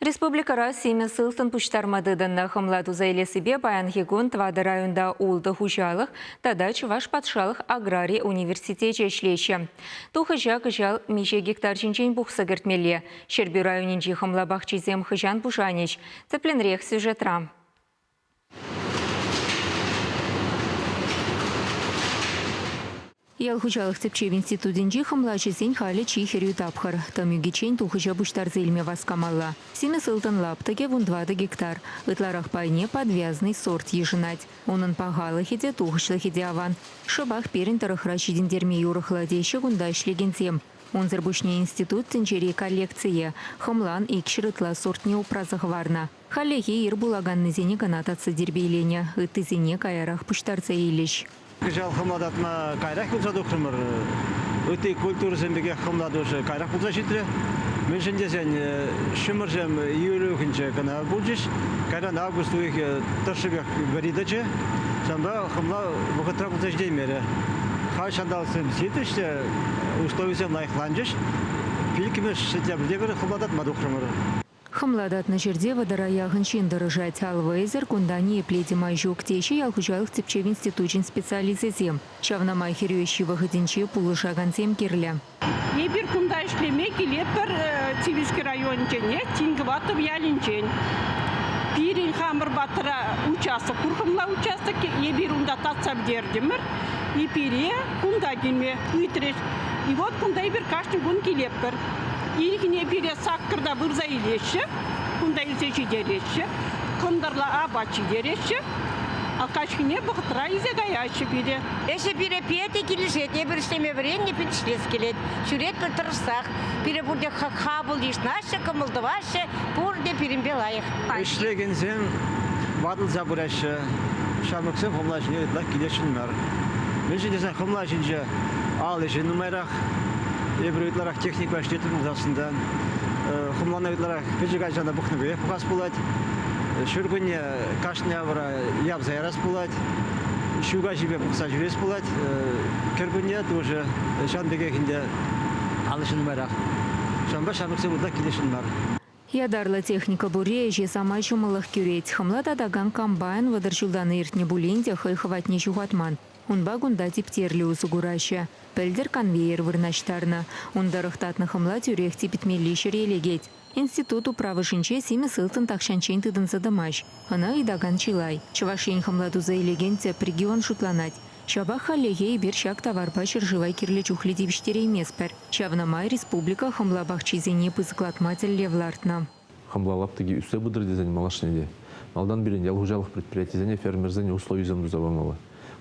Республикӑра симӗс ылтӑн пуҫтарма тытӑннӑ хӑмла туса илессипе паянхи кун тӑватӑ районта ултӑ хуҫалӑх тата Чӑваш патшалӑх аграри университечӗ ӗҫлеҫҫӗ. Тухӑҫа кӑҫал миҫе гектар ҫинчен пухса кӗртмелле? Ҫӗрпӳ районӗнчи хӑмла пахчисем хӑҫан пушанӗҫ? Тӗплӗнрех сюжетра. Ял хуҫалӑх тӗпчев институтӗнчи хӑмлаҫӑсен халӗ чи хӗрӳ тапхӑр. Тӑм ӳкиччен тухӑҫа пуҫтарса илме васкамалла. Симӗс ылтӑн лаптӑкӗ вунтӑватӑ гектар. Ытларах пайне подвязный сорт йышӑнать. Унӑн пахалӑхӗ те, тухӑҫлӑхӗ те аван. Шӑпах пирӗн тӑрӑхра ҫитӗнтерме юрӑхлӑ, теҫҫӗ кунта ӗҫлекенсем. Унсӑр пуҫне институт тӗнчери коллекцие, хӑмлан икҫӗр ытла сортне упраса хӑварнӑ. Хальлӗхе ир пулаканнисене кӑна татса тирпейленӗ, ыттисене каярах пуҫтарса илӗҫ. Кӑҫал хӑмла татма каярах юлса тухрӑмӑр. Ытти культурӑсем пекех хӑмла тушӗ каярах пулса ҫитрӗ. Мӗншӗн тесен ҫумӑрсем июль уйӑхӗнче кӑна пулчӗҫ. Кайран август уйӑхӗ тӑршшӗпех вӗри тӑчӗ. Ҫавӑнпа хӑмла вӑхӑтра пулса ҫитеймерӗ. Халь ҫанталӑксем ситрӗҫ те условисем лайӑхланчӗҫ. Пиллӗкмӗш сентябрьте пӗр хӑмла татма тухрӑмӑр. Хӑмла татнӑ ҫӗрте вӑтӑра яхӑн ҫын тӑрӑшать. Ал вӑйсӑр кунта ниепле те май ҫук, теҫҫӗ ял хуҫалӑх тӗпчев институчӗн специалисчӗсем. Ҫавна май хӗрӳ ӗҫҫи вӑхӑтӗнче пулӑшакансем кирлӗ. Эпир кунта ӗҫлеме килетпӗр Цивильски районӗнченех, Тинкӑватов ялӗнчен. Пирӗн хамӑр патра участок пур, хӑмла участокӗ. Эпир унта татса пӗтертӗмӗр. И пире кунта килме ыйтрӗҫ. И вот кунта эпир кашни кун килетпӗр. Ирхине пире саккӑрта вырса илеҫҫӗ, кунта илсе ҫитереҫҫӗ, кӑнтӑрла апат ҫитереҫҫӗ, а каҫхине вӑхӑтра илсе каяҫҫӗ пире. Ӗҫӗ пире питӗ килӗшет. Эпир ӗҫлеме вӗреннӗ, пит ӗҫлес килет. Ҫӳретпӗр тӑрӑшсах. Пире пурте хапӑл йышӑнаҫҫӗ, кӑмӑл тӑваҫҫӗ, пурте пирӗнпе лайӑх. Ӗҫлекенсем ватӑлса пыраҫҫӗ. Ҫамрӑксем хӑмла ҫине ытлах килесшӗн мар. Мӗншӗн тесен хӑмла ҫинче ал ӗҫӗ нумайрах. Эпир ытларах техникӑпа ӗҫлетпӗр пулсассӑн та хӑмлана ытларах пӗчӗк ачана пӑхнӑ пекех пӑхас пулать. Ҫуркунне кашни авӑра явса ярас пулать. Ҫу каҫипе пӑхса ҫӳрес пулать. Кӗркунне тоже ҫавӑн пекех ӗнтӗ ал ӗҫӗ нумайрах. Ҫавӑнпа ҫамрӑксем ытла килесшӗн мар. Ятарлӑ техника пурри ӗҫе самай ҫӑмӑллӑх кӳрет. Хӑмла татакан комбайн 30 ҫултан иртнӗ пулин те хӑй хӑватне ҫухатман. Унпа кунта типтерлӗ усӑ кураҫҫӗ. Пӗлтӗр конвейер вырнаҫтарнӑ. Ун тӑрӑх татнӑ хӑмла тӳрех типӗтмелли ҫӗре лекет. Институт управӑшӗнче симӗс ылтӑн тахҫанччен тытӑнса тӑмасть. Ӑна ыйтакан чылай. Чӑваш Ен хӑмла туса илекен тӗп регион шутланать. Ҫапах хальлӗхе эпир ҫак таварпа ҫӗршыва кирлӗ чухлӗ тивӗҫтерейместпӗр. Ҫавна май республика хӑмла пахчисене пысӑклатма тӗллев лартнӑ. Хӑмла лаптӑкӗ ӳссе пытӑр тесен малашне те малтан пирӗн ял хуҫалӑх предприятисене фермерсене условисем туса памалла.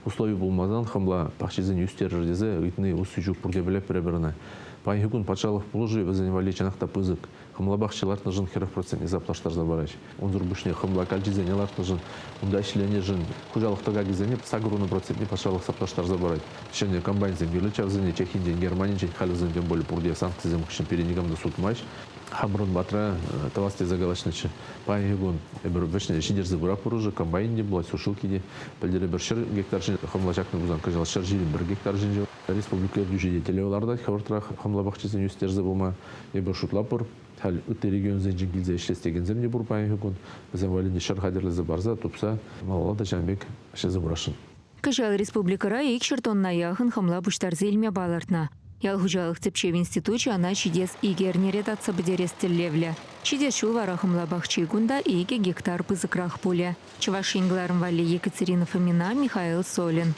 Услови пулмасан хӑмла пахчисене ӳстерӗр тесе ыйтни усси ҫук пурте пӗлетпӗр эпир ӑна. Паянхи кун патшалӑх пулӑшӑвӗ вӗсен валли чӑнах та пысӑк. Хӑмла пахчи лартнӑшӑн 40% саплаштарса параҫ. Унсӑр пуҫне хӑмла калчисене лартнӑшӑн, унта ӗҫленӗшӗн хуҫалӑх тӑкакӗсене 80 процентне патшалӑх саплаштарса парать. Ҫӗнӗ комбайнсем кирлӗ чавсене Чехинчен, Германинчен халь вӗсем тем пуль пурте санкцисем хыҫҫӑн пире никам та сутмасть. Хамӑрӑн патра тӑвас тесе калаҫнӑччӗ. Паянхи кун эпир вӗҫне ҫитерсе пыратпӑр уже, комбайн те пулать, сушилки те. Пӗлтӗр эпир 100 гектар ҫинче хӑмла ҫакнӑ пулсан, кӑҫал 121 гектар ҫинче. Республика ертӳҫи те тӗллев лартать хӑвӑртрах хӑмла пахчисене ӳстерсе пыма. Эпир шутлатпӑр, халь ытти регионсенчен килсе ӗҫлес текенсем те пур паянхи кун. Вӗсем валли те ҫӗр хатӗрлесе парса, тупса малалла та ҫавӑн пек ӗҫлесе пырасшӑн. Кӑҫал республикӑра 200 тонна яхӑн хӑмла пуҫтарса илме палӑртнӑ. Ял хуҫалӑх тӗпчев институчӗ ӑна ҫитес икӗ эрнере татса пӗтерес тӗллевлӗ. Ҫитес ҫул вара хӑмла пахчи кунта икӗ гектар пысӑкрах пулӗ. Чӑваш Ен кӑларӑм валли Екатерина Фомина, Михаил Солин.